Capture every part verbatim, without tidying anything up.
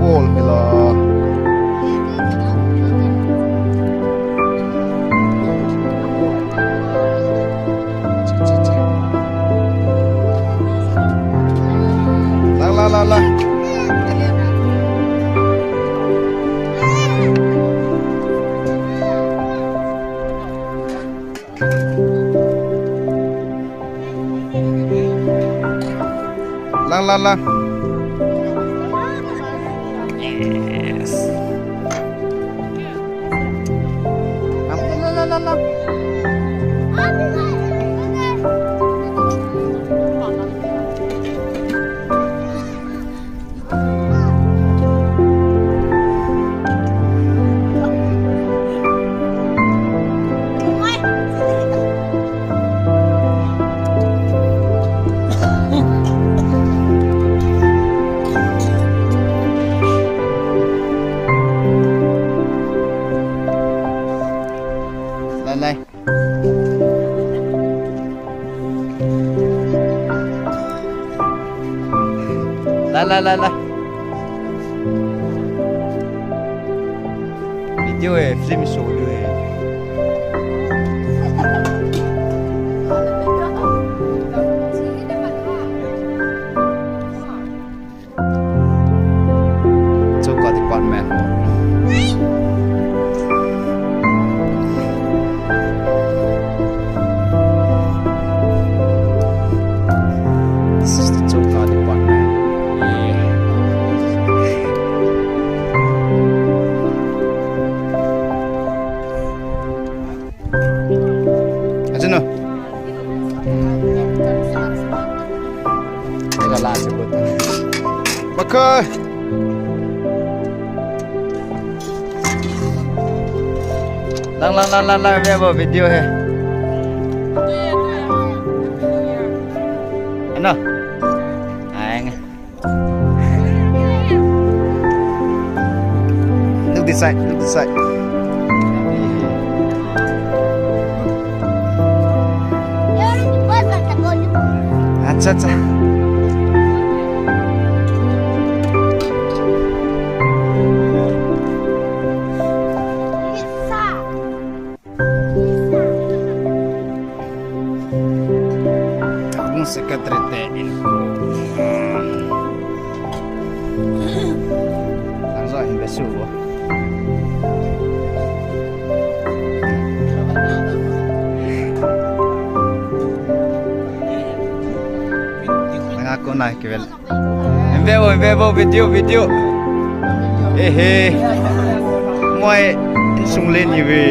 Bol mila. Lang, lang, lang, lang. Lang, lang, lang. Yes. Lang, lang, lang, lang, lang. Lai, lai. Lai, lai, lai, lai. Video hai, film show diu hai. Choka department. This is the Choka department. Yeah. Achu no. Ega la se ko. Baka. Lang, lang, lang, lang, lang, ve vo video hai. Ano? Ai nga. Look this side, look this side. Acha, acha. Takung secretary te in. Lang zo hin besu. Nga ko na kivel. Inve vo, inve vo, video, video. Ehe. Moi insung le ni ve.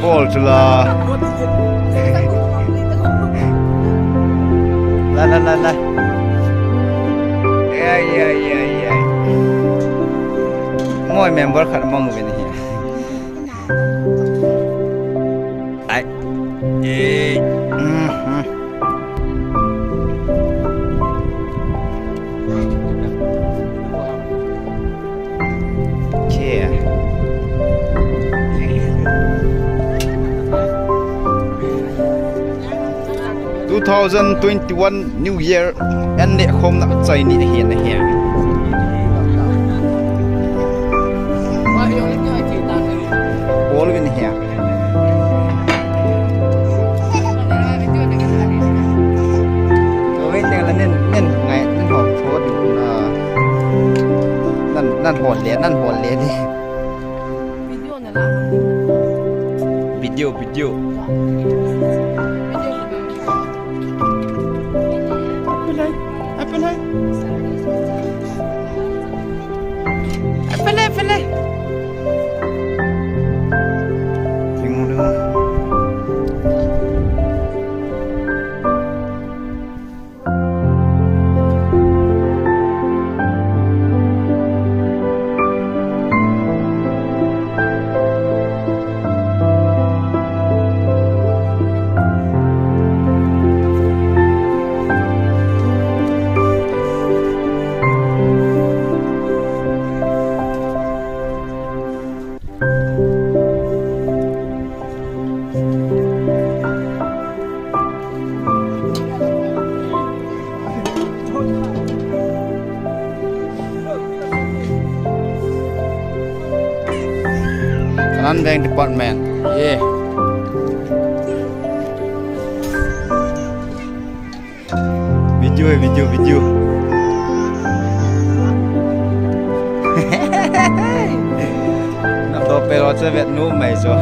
Bol chu la. La, la, la, la. Ya, ya, ya, ya. Moi member khat mang ve ni. Ai. Eh, mhm. Okay. Two thousand twenty-one New Year an neh khomna chai ni ahi, ahi. Bol vin ahi. Ove teng la nen, nen ngai, nen hop tho ding na. Nan, nan hol le, nan hol le ni. Video na la. Video, video. Apple hai, apple hai. Apple hai, apple hai. Ringu, ringu. Land Bank Department. Yeah. Video, video, video. Nam to pe lo che vet nu mai so.